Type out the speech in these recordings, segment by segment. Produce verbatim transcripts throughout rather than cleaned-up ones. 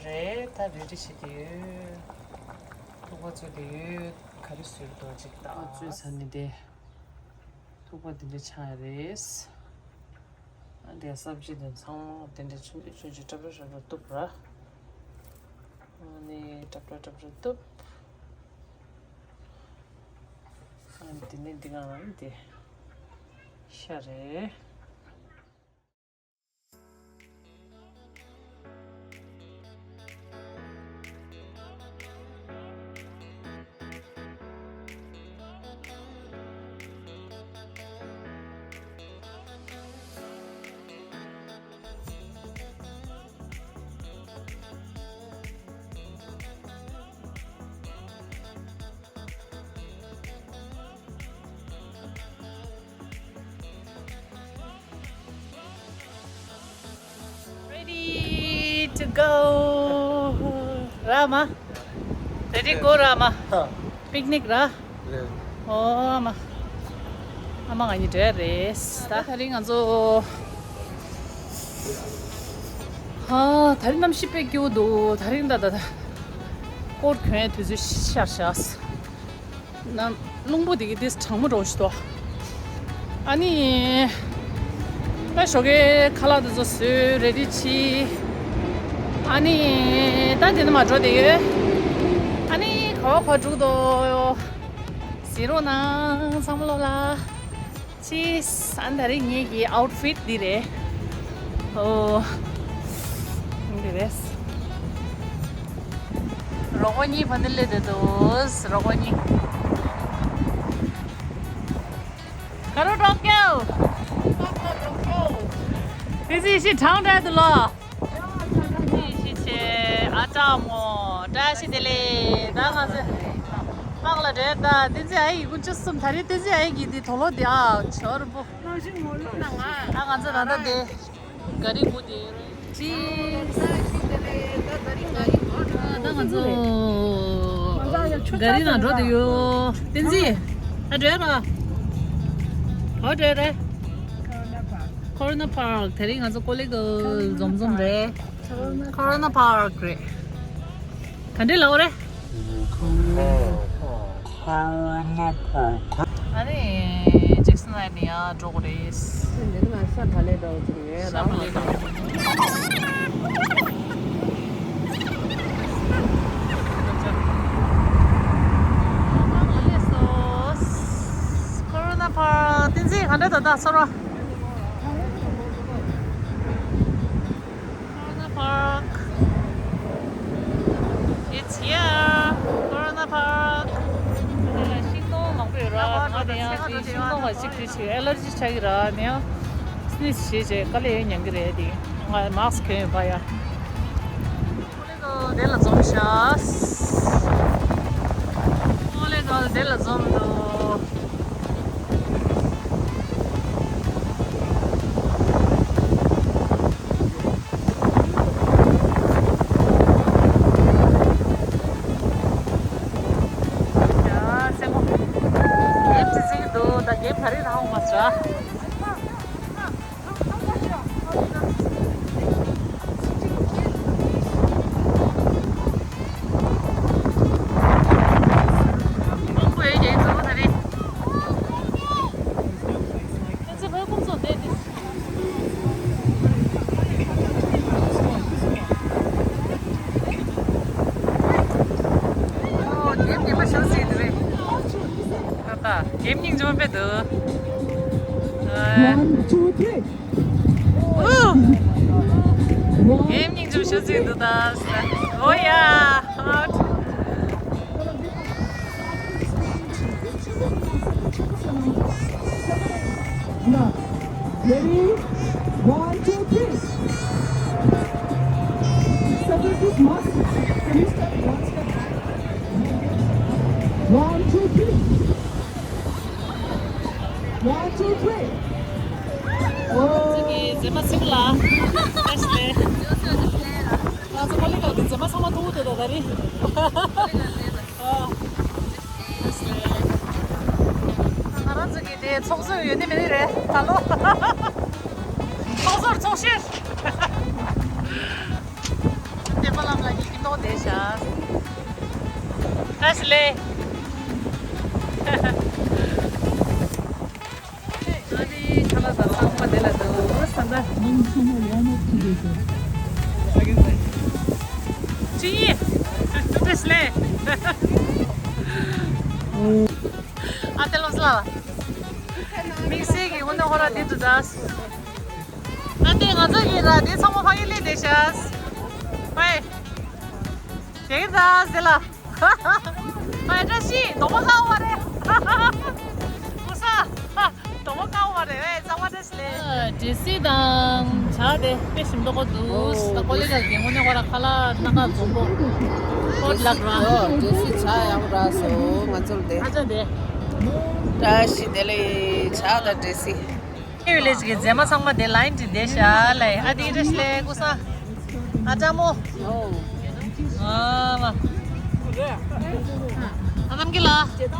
རེད། ད་རེ་ཌི་བྱེད་དེ་ཡོད། ཐུག་པ་བཙོས་དེ་ཡོད། ག་རེ་བཟོས་འདུག་ཅིག་ལྟ། ཐུག་པ་བཙོས་ཚར་ནི་དེ། ཐུག་པ་འདི་འདྲ་ཆགས་ཡ་རེད། ཨ་འདི་སབ་ཇི་དེ་ཚང་མ་དེ་འདྲ་ཆུང་ཆུང་ཆུང་ཆུང་ཏྲབ་ཏྲབ་ཏྲབ་ཏྲབ་གཏུབ་ར། ཨ་ནི་ཏྲབ་ཏྲབ་ཏྲབ་ཏྲབ་གཏུབ། ཨ་ནི་དེ་ནས་འདི་ག་ནང་དེ་ཤ་རེད། Ready to go. ར་མ། Ready go ར་མ། Picnic ར། ཨོ་མ། ཨ་མ་ང་གཉིས་འགྲོ་ཡ་རེད། ད་དེ་རིང་ང་ཚོ། ཧ། དེ་རིང་གནམ་གཤིས་དཔེ་སྐྱིད་པོ་འདུག་དེ་རིང་ད་ད་ད། སྐོར་གྱོན་ཡ་དུས་ཚོད་ཤར་ཤག་ན་རླུང་བུ་དེ་གི་དེ་གྲང་མོ་འདྲ་བོ་ཞིག་འདུག་ཨ་ནི། ད་ཞོགས་ཀའི་ཁ་ལག་དེ་ཚོ་བཟོས་རེ་ཌི་བྱས། ཨ་ནི། ད་དེ་ནས་མར་འགྲོ་བསྡད་ཡོད། ཨ་ནི་ག་བ་ག་འགྲོ་འདུག་གཟིགས་རོགས་གནང་ཚང་མ་ལོ་ལ། ཅིས། ཨ་ནི་ད་རེས་ངེད་ཀྱི་ཨའུཊ་ཕིཊ་འདི་རེད། ཨོ། འདི་རེད། རོགས་པ་གཉིས་ཕ་ནི་སླེབས་བསྡད་འདུག་རོགས་པ་གཉིས། ག་རེ་འགྲོ་སྐྱོ། དེ་ཚེ་ཤི་གྲང་འདྲ་འདུག་ལོ། ཤི་ཤི་ཆེ། ཨ་ཅག་མོ། བཀྲ་ཤིས་བདེ་ལེགས། ད་ང་ཚོ་པག་ལ་འགྲོ་ད། བསྟན་འཛིན་ཨ་ཡེ་ཡི་གུ་བཅུ་གསུམ། ད་རེས་བསྟན་འཛིན་ཨ་ཡེ་གི་འདི་དོ་ལོ་འདི་ཨ་ཆོར་པོ། ད་ང་ཚོ་ད་ལྟ་འདི་ག་རི་སྒུག་བསྡད་ཡོད་རེད། ཅི། ད་ང་ཚོ་ག་རི་ནང་འགྲོ་བསྡད་ཡོད། བསྟན་འཛིན། ད་འགྲོ་ཡ་ར། ཨོ་འགྲོ་ཡ་རེད། ཁོ་རོ་ན་པཱརྐ་དེ་རིང་ང་ཚོ་ཀོ་ལི་གལ་འཛོམས་འཛོམས་རེད། ཁོ་རོ་ན་པཱརྐ་རེད། ག་འདྲས་ལབ་རེད། ཨ་ནི་ཇེག་སན་ལ་ནི་ཡང་འགྲོ་དགོས་རེད། འདི་ནི་ང་ཤ་བག་ལེབ་འདྲ་བོ་ཅིག་རེད། ཤ་བག་ལེབ་འདྲ་བོ། ཁོ་རོ་ན་པཱརྐ་བསྟན་འཛིན་ག་འདྲ་ད་ད་ཚོར་བ། Corona Park. It's here. Corona Park. དེ་ལ་ཤིང་སྡོང་མང་པོ་ཡོད་ར། ང་དེ་ཡང་དེ་ཤིང་སྡོང་ལ་གཅིག་དེ་ཆེ་ཨེ་ལར་ཇི་ཆགས་ཀྱི་ར། ནི་ཡང་སི་ནིས་བྱེད་བྱེད་དཀའ་ལས་ཡོད་མྱོང་གི་རེད། དེ་ང་མཱསྐ་གྱོན་ཡོད་པ་ཡ། ཀོ་ལེ་གལ་དེ་ལ་འཛོམས་ཤག་ཀོ་ལེ་གལ་དེ་ལ་འཛོམས་འདུག་ཡ་སེམས་པ། གེམ་ཅི་ཟིག་འདུག་ད་གེམ་ག་རེ་རང་མ་ཟ། ད་ལྟ་གེམ་སྙིང་རྗེ་པོ་དཔེ་འདུག One, two, three. ཨུ། གེམ་སྙིང་རྗེ་པོ་ཞེ་ཅིག་འདུག་ད། Oh yeah, out. Now, ready? One, two, three. Separate this mask. Can you step one step back? One, two, three. One, two, three. ང་ཚོ་གི་མཛེས་མ་སིང་ལ། ང་ཚོ་ཀོ་ལི་གལ་གི་མཛེས་མ་ཚང་མ་མཐོང་གི་འདུག་ད་ད་རེས། ཨ། ང་རང་ཚོ་གི་དེ་ཚོགས་གཙོ་ཡོད་ནི་མེད་ནི་རེད་ད་ལོ། ཚོགས་གཙོར་ཚོགས་ཤེར། དེ་ པ་ལམ་ལ་ཉིད་ཀྱི་ཏོག་བསྡད་ཤག་བཀྲ་ཤིས་བདེ་ལེགས། ཨ་ནི་ཁ་ལག་དང་ཚང་མ་དེ་ལ་འདུག་ས་ན། ཅི་ཡིན། བཀྲ་ཤིས་བདེ་ལེགས། ཨ་ཏེ་ལོ་སླ་བ། དམིགས་བསལ་གྱི་དངོས་གནས་ཁོ་ར་འདི་འདུག་ད། ཨ་ཏེ་ང་ཚོ་གི་ར་འདི་ཚང་མ་ཕ་གི་ལས་བསྡད་ཤག་ཧོꯏ། དེ་གི་ད་ཟེར་ལ། ཨ་བཀྲ་ཤིས་དོ་མ་ཁ་བ་རེད། ཀུ་ས། དོ་མ་ཁ་བ་རེད་ཨེ་གཙང་མ་བཀྲ་ཤིས་ལེ། འདྲེ་སྲིད་དང་བྱ་དེ་དཔེ་ཞིམ་མདོག་ཁ་འདུག་ད་ཀོ་ལི་ག་གི་དངོས་གནས་ཁོ་ར་ཁ་ལག་སྣ་ཁ་འཛོམས་པོ། ཧོད་ལག་ར། འདྲེ་སྲིད་བྱ་ཡག་ར་སོ་ང་ཚོར་དེ། ཨ་ཅག་དེ། བཀྲ་ཤིས་བདེ་ལེགས་བྱ་དང་འདྲེ་སྲིད། ཁྱེད་ལས་ཀྱི་མཛེས་མ་ཚང་མ་དེ་ལ་ཡིན་དྲི་བདེ་ཤ་ལེ། ཨ་དེ་རེ་ལེ་ཀུ་ས། ཨ་ཅག་མོ། ཨ་མ། ཨ་རྣམ་རྒྱལ་ལགས།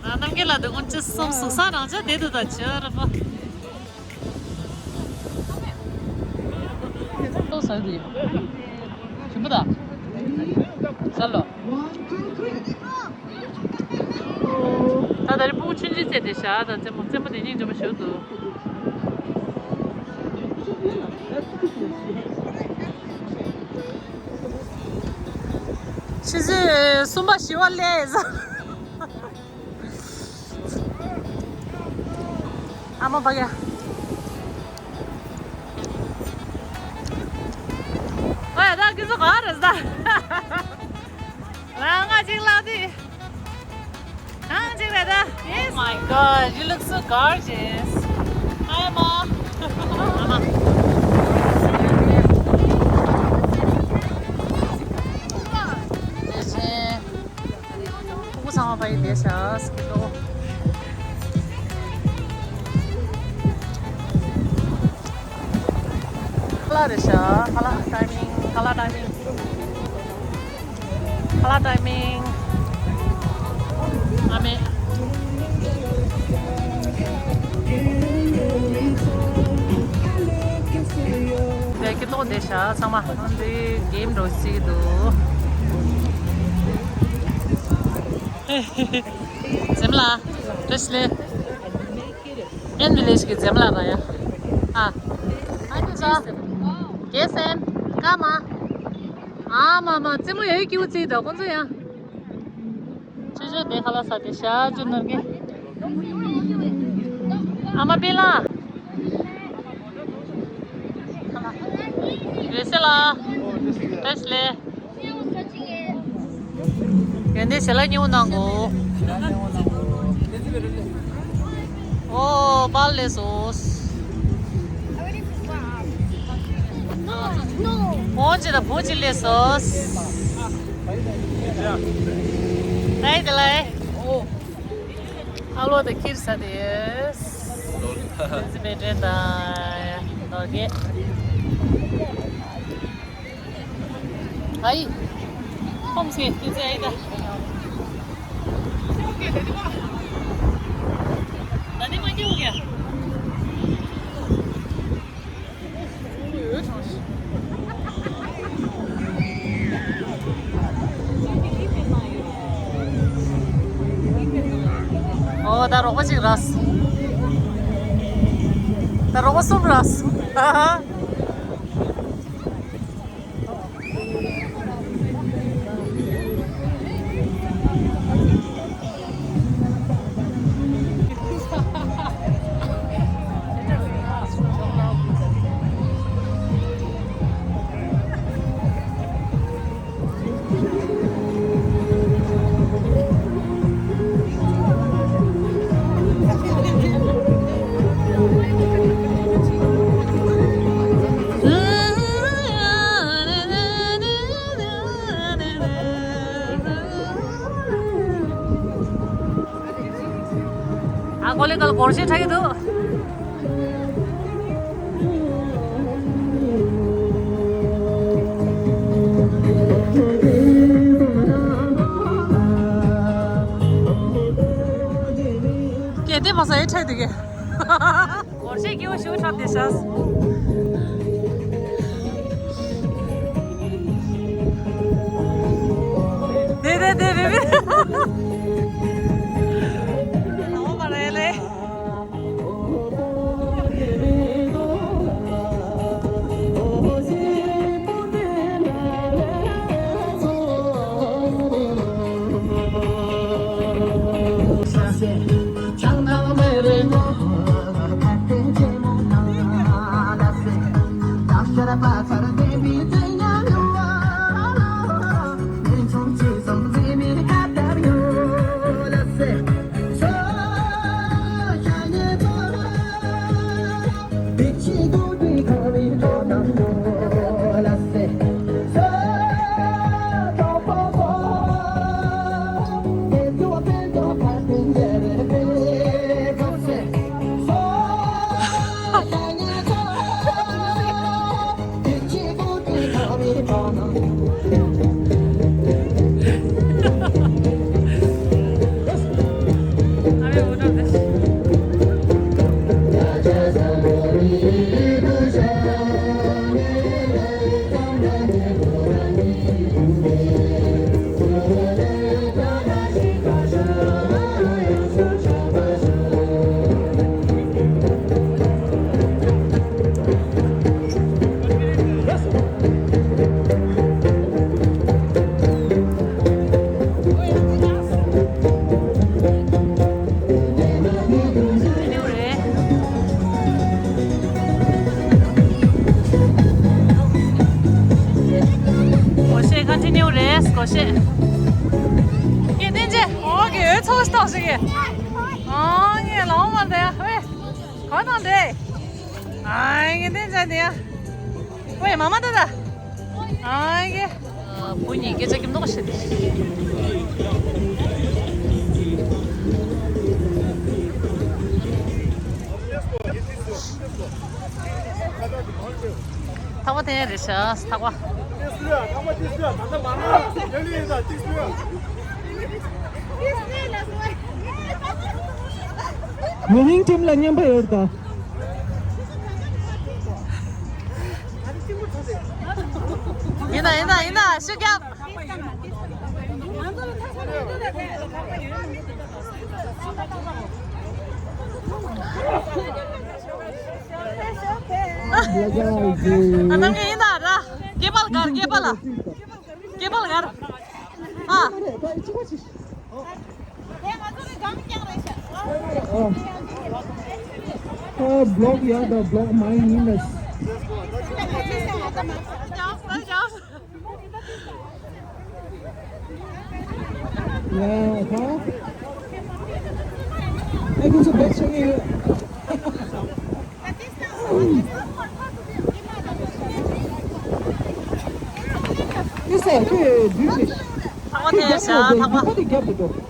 ཨ་རྣམ་རྒྱལ་ལགས་དེ་ཀུན་ཅི་སོམ་ཟུག་ས་རང་ཅག་དེ་དུ་ད་ཆ་ར་པ། ཏོ་ཟ་དུ་ཡོད། ཞིམ་པོ་ད། ཟ་ལོ། ད་ད་རེ་སྤུ་གུ་ཆུང་ཆུང་བཙས་ཏེ་བཞག་ད་རྩེད་མོ་རྩེད་མོ་དེ་སྙིང་རྗེ་མོ་ཞིག་འདུག་ཕྱི་ཚེས་གསུམ་པ་བཞི་པ་སླེབས། ཨ་མ་ཕ་གི། ཨ་ཡ་ད་ཁྱེད་ཚོ་ག་རེ་ཟ། ང་ང་ཅིག་ལགས་དུས། ང་ཅིག་རེད་ད། Yes. Oh my God, you look so gorgeous. Hi, Mom. ཕྲུ་གུ་ཚང་མ་ཕ་གི་བསྡད་ཤག་སྐྱིད་པོ། ཁ་ལག་རེད་ཤག་ཁ་ལག་ཊའི་མིང་། ཁ་ལག་ཊའི་མིང་། ཁ་ལག་ཊའི་མིང་། ཨ་མེ། དེ་སྐྱིད་པོ་བསྡད་ཤག་ཚང་མ་འདི་གེམ་འགྲོ་བྱེད་ཀྱི་འདུག་འཛེམ་ལ། བཀྲ་ཤིས་བདེ་ལེགས། ཨེན་བི་ལེ་ཇི་གི་འཛེམ་ལ་ར་ཡ། ཨ། ཨ་ཅག་ཅག་གེ་སན་ཀ་མ། ཨ་མ་མ་རྩེད་མོ་ཡ་ཡི་སྐྱིད་པོ་རྩེ་ད་ཁོང་ཚོ་ཡ། ཆུ་ཆུ་དེ་ཁ་ལག་ཟ་དེ་ཤ་ཆུ་ནོར་གི། ཨ་མ་པི་ལ། རེ་སེ་ལ། བཀྲ་ཤིས་བདེ་ལེགས། ཡོན་ཏན་ཞལ་ལག་སྙིང་པོ་གནང་གོ། ཨོ་པཱ་ལགས་སོ། བོ་ཅི་དང་བོ་ཅི་ལས་སོ། ལའི་དེ་ལའི། ཨ་ལོ་དང་ཁྱིར་ས་དེ། ཟི་མེ་དྲན་དང་ནོར་གེ། ཨའི། ཁོམ་སེ་ཁྱེད་ཚེ་ཨའི་ད། ད་ནི་མ་སྐྱེ་བོ་ག་ཨོ་ད་རོགས་པ་གཅིག་རག་སོང་། ད་རོགས་པ་གསུམ་རག་སོང་། ཨ་ཀོ་ལེ་ཀལ་སྒོར་གཞས་འཁྲབ་ཀྱི་འདུག་གལ་ཏེ་མ་ཟ་ཡི་འཁྲབ་འདུག་གས། སྒོར་གཞས་སྐྱིད་པོ་ཞིག་འཁྲབ་བསྡད་ཤག་ཏོག་ཞིག་གི། ཨ་ངས་ལོང་མར་དེ་ཡ་ཝེ། ག་དང་དེ། ཨ་ངས་དེ་འཇའ་དེ་ཡ། ཝེ་མ་མ་དེ་ད། ཨ་ངས། བུ་གཉིས་སྐད་ཆ་སྐྱོན་མདོག་བྱེད་དེ། ཐག་པ་འཐེན་ཡ་རེད་ཤག་ཐག་པ། ཝི་ནིང་ཊིམ་ལ་མཉམ་པ་ཡོད་ད། ཡིན་ན་ཡིན་ན་ཡིན་ན་ཤུགས་རྒྱབ། ཨ་ནམ་གྱི་ཡིན་ན་ར། སྐེད་པ་ལ་གར་སྐེད་པ་ལ། སྐེད་པ་ལ་གར། ཨ། ཨ། ཨ་བློག་ཡ་ད་བློག་མ་ཡིན་ན། Yeah, huh? I can see better here. This is good. Beautiful. ཐག་པ་འཐེན་ཤག་ཐག་པ། ངེས། སོ། ཝུ། ཝུ། དེ་དེ་དེ།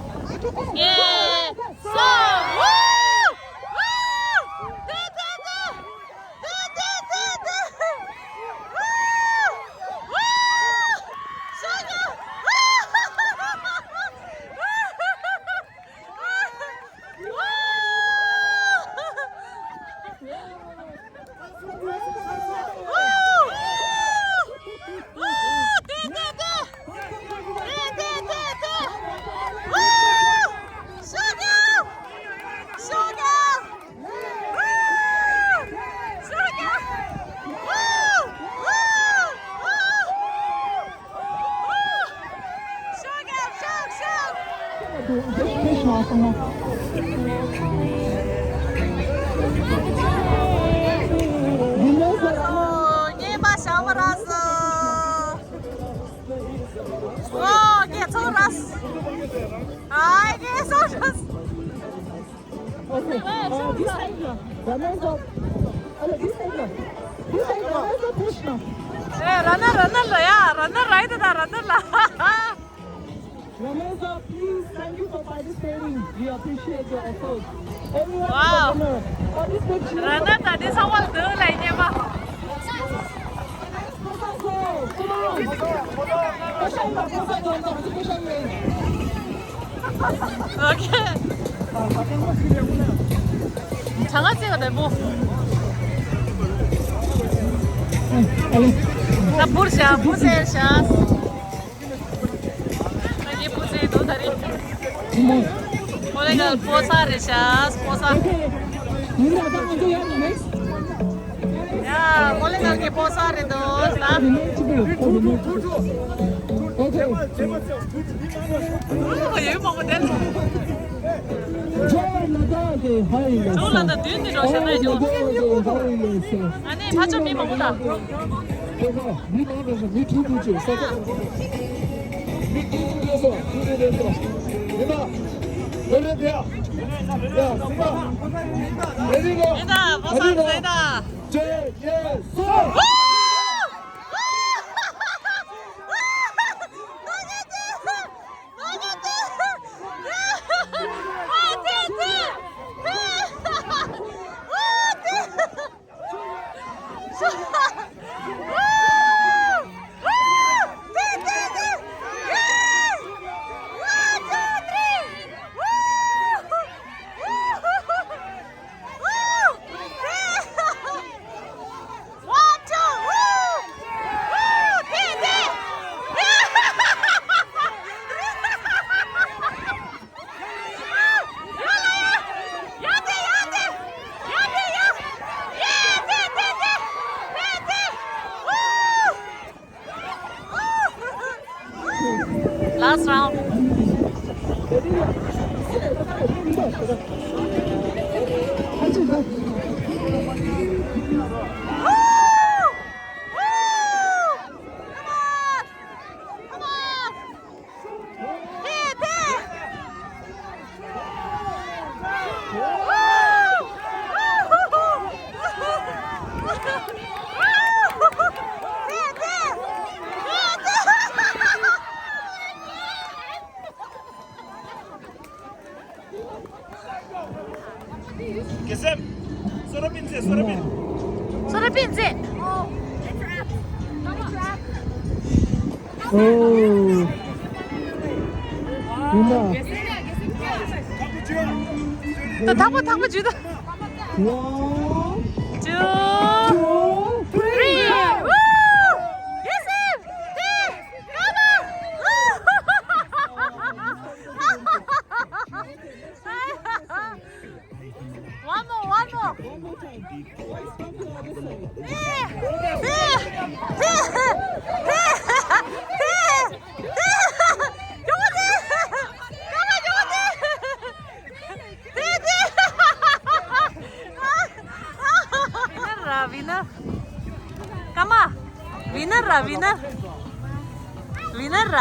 Okay, uh, this side, uh, runners up. Hello, this side, uh, hello, this side, uh, this side, runners up, push now. ཨེ། ར་ན་ར་ན་ལ་ཡ། ར་ན་ར་ཡི་ད་ད་ར་ན་ལ། Runners up, please, thank you for participating. We appreciate your efforts. Everyone is a winner. Participate. ར་ན་ད་དེ་ཚང་མ་ལ་འདུག་ལ་ཉེ་མ། ཨོ་ཁེ། གྲང་ངར་ཅིག་ག་དེ་མོ། ད་འབུར་བཞག་འབུར་བཙལ་བཞག་ད་ངའི་བུ་ཚའི་དུ་ད་རེད། ཨོ་ལེ་གལ་པོ་ས་རེད་ཤག་པོ་ས། ཡ། ཨོ་ལེ་གལ་གྱི་པོ་ས་རེད་འདུག་ལ། ཨོ་ཡོད་མང་པོ་དེ་ལ། ཇོ་ལ་ད་དུས་འདི་རོ་ཤ་ན་ཡོད། ཨ་ནི་ཕ་ཆོ་མི་མང་པོ་ད། མི་མང་རེད་མི་ཐུག་ཐུག་ཅེས་ས་ཆ། མི་ཐུག་ཐུག་རེད་སོ་ཐུག་ཐུག་རེད་སོ། མི་མ། ལོ་ལེ་དེ་ཡ། ཡ་སི་མ། ལེ་རི་ལོ། ཡིན་ད་ཕོ་ས་ཟེ་ད། ཅེ་ཡེ་སོ། Last round. Come on! Come on! Hey, hey! གེ་སེམ། སོ་ར་པིན་ཙེ། སོ་ར་པིན། སོ་ར་པིན་ཙེ། ཨོ། ཡིན་ན། ད་ཐག་པ་ཐག་པ་ཇུས་ད། One, two, three. Woo! Yes, sir. Hey, come on. One more, one more. One more time. Twice, come to the other side. Hey, hey, hey, hey, hey, hey. Come on, come on, come on. Winner ར། Winner. ཀ་མ། Winner ར། Winner. Winner ར།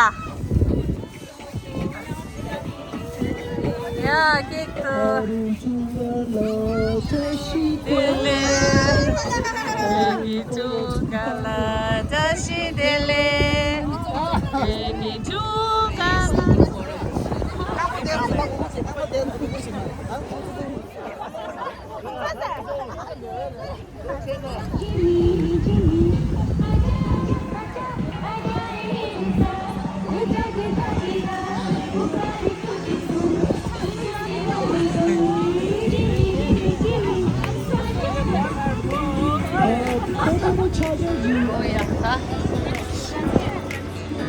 ཡ། ཀེག་ཏུ།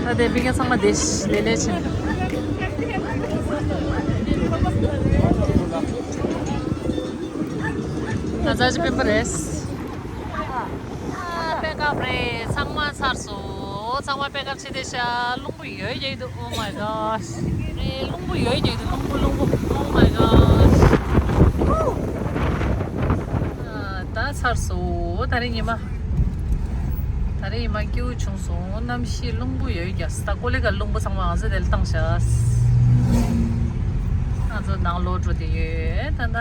ད་དེ་བི་ཀན་ཚང་མ་བསྡད་ཤག་ལེ་ལེ་ཕྱིན། ང་ཚ་ཅི་པེ་པ་རེད། པེ་ཀབ་རེད། ཚང་མ་ཚར་སོང་། ཚང་མ་པེ་ཀབ་བྱས་བསྡད་ཤག་རླུང་བུ་ཡོད་རྒྱག་གི་འདུག Oh my gosh. རེད། རླུང་བུ་ཡོད་རྒྱག་གི་འདུག་རླུང་བུ། རླུང་བུ། Oh my gosh. ཨ། ད་ཚར་སོང་། ད་རེས་ཉི་མ། ད་རེས་ཉི་མ་སྐྱིད་པོ་བྱུང་སོང་། གནམ་གཤིས་རླུང་བུ་ཡོད་རྒྱག་ད་ཀོ་ལི་གྷལ་རླུང་བུ་ཚང་མ་ང་ཚོ་དེ་ལ་བཏང་ཤག་ང་ཚོ་ནང་ལོགས་འགྲོ་བསྡད་ཡོད་ད་ད།